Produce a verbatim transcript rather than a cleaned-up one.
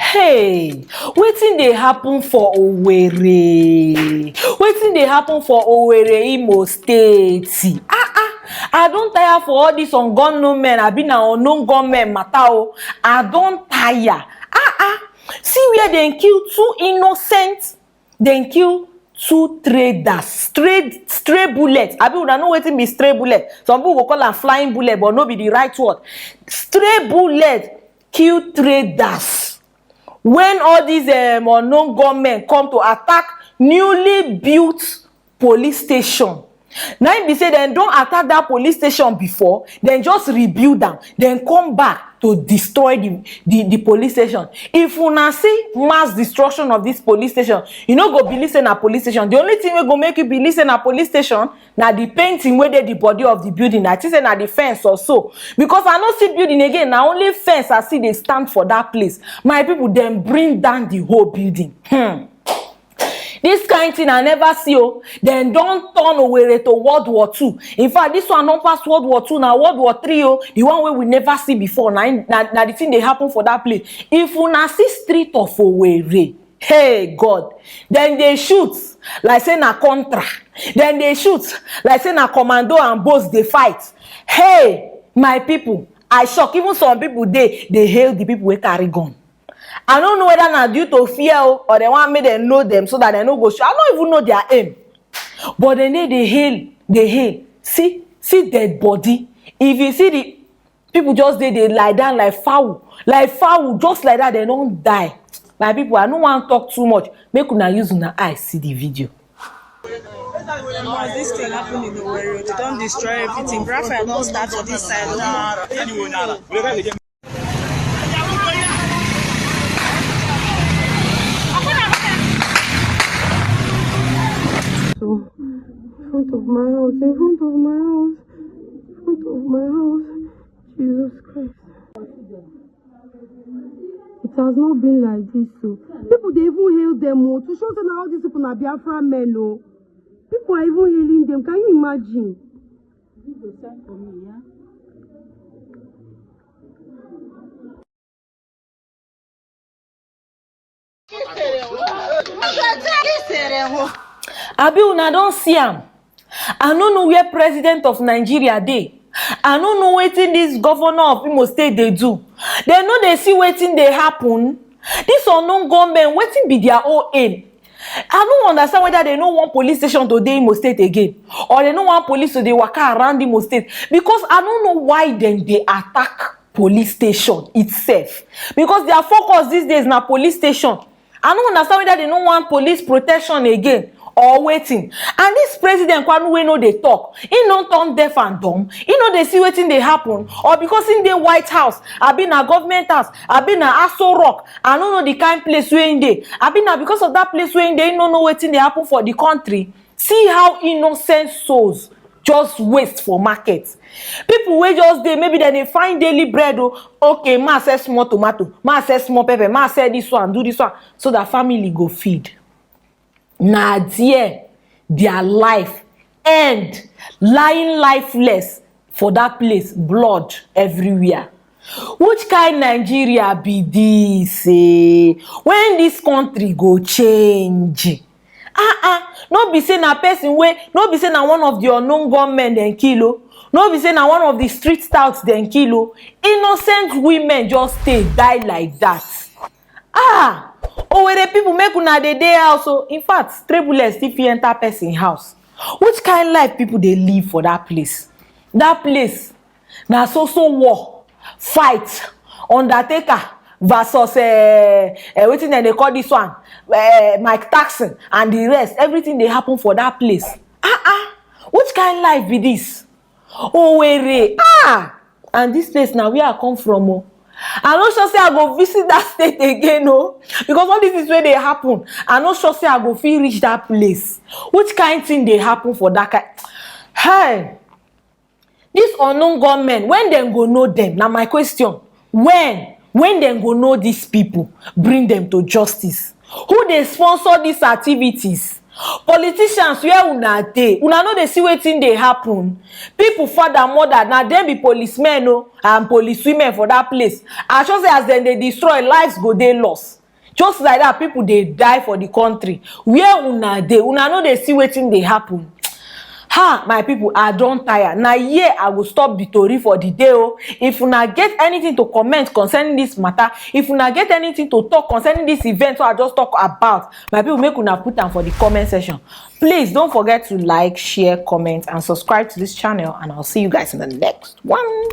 Hey, wetin dey happen for Owerri? Wetin dey happen for Owerri, Imo State? Ah ah, I don tire for all this unknown men, abi na unknown gunmen matter o. I don tire. Ah ah, see where dem kill two innocent, dem kill two traders, stray stray bullet. Abi una know wetin be stray bullet? Some people go call am flying bullet, but no be the right word. Stray bullet kill traders when all these um, unknown gunmen come to attack newly built police station. Na im be say dem don attack that police station before, dem just rebuild am, dem come back to destroy the the the police station. If una see mass destruction of this police station, you no go believe say na police station. The only thing wey go make you believe say na police station na the painting wey dey the body of the building. I think say na the fence or so, because I no see building again, na only fence I see dey stand for that place. My people, dem bring down the whole building. Hmm. This kind thing I never see o. Dem don turn Owerri to World War Two. In fact, this one don pass World War Two, na World War Three o. The one wey we never see before, na im- na na the thing dey happen for that place. If una see street of Owerri, hey God, dem dey shoot like say na contra. Dem dey shoot like say na commando and boss dey fight. Hey, my people, I shock. Even some people dey dey hail the people wey carry gun. I no know whether na due to fear o, or dem wan make dem know dem so that dem no go show. I no even know their aim. But dem dey dey hail, dey hail. See, see dead body. If you see the people just dey dey lie down like fowl, like fowl, just like that, dem don die. My people, I no wan talk too much. Make una use una eye see the video. As this thing happen in Owerri, they don destroy everything. Graffai don start for this side. Everywhere. So, in front of my house, in front of my house, in front of my house. Jesus Christ. It has not been like this, so people dey even hail them o, to show say na all these people na Biafra men o. People are even hailing them. Can you imagine? Abi una don see am? I no know where president of Nigeria dey. I no know wetin this governor of Imo State dey do. Dem no dey see wetin dey happen. This unknown gunmen, wetin be their own aim? I no understand whether dem no want police station to dey Imo State again, or dem no want police to dey waka around Imo State, because I no know why dem dey attack police station itself, because their focus these days na police station. I no understand whether dem no want police protection again or wetin. And this president Kwanu wey no dey talk, he no turn deaf and dumb. He no dey see wetin dey happen, or because he dey White House, abi na government house, abi na Aso Rock, I no know the kind place wey he dey. Abi na because of that place wey he dey, he no know wetin dey happen for the country. See how innocent souls just waste for market. People wey just dey, maybe dem dey find daily bread o. Okay, ma sell small tomato, ma sell small pepper, ma sell this one, do this one, so that family go feed. Na there their life end, lying lifeless for that place, blood everywhere. Which kind Nigeria be this? Eh? When this country go change? Ah ah, no be say na person wey, no be say na one of the unknown gunmen dem kill o. No be say na one of the street touts dem kill o. Innocent women just stay die like that. Ah, Owerri people, make una dey dey house o. In fact, stray bullet still fit enter person house. Which kind life people dey live for that place? That place na so so war, fight, Undertaker versus uh, uh, wetin dem dey call this one, uh, Mike Tyson and the rest. Everything dey happen for that place. Ah ah, which kind life be this? Owerri, ah! And this place na where I come from o. I no sure say I go visit that state again o, because all this is wey dey happen. I no sure say I go fit reach that place. Which kind thing dey happen for that kind? Hey! This unknown gunmen, when dem go know dem? Na my question. When? When dem go know these people, bring dem to justice? Who dey sponsor these activities? Politicians, where una dey? Una no dey see wetin dey happen? People father, mother, na dem be policemen o, and policewomen for that place. I sure say as dem dey destroy, lives go dey lost. Just like that, people dey die for the country. Where una dey? Una no dey see wetin dey happen? Ha, my people, I don tire. Na here I go stop the tori for the day o. If una get anything to comment concerning this matter, if una get anything to talk concerning this event wey I just talk about, my people, make una put am for the comment section. Please don't forget to like, share, comment, and subscribe to this channel, and I'll see you guys in the next one.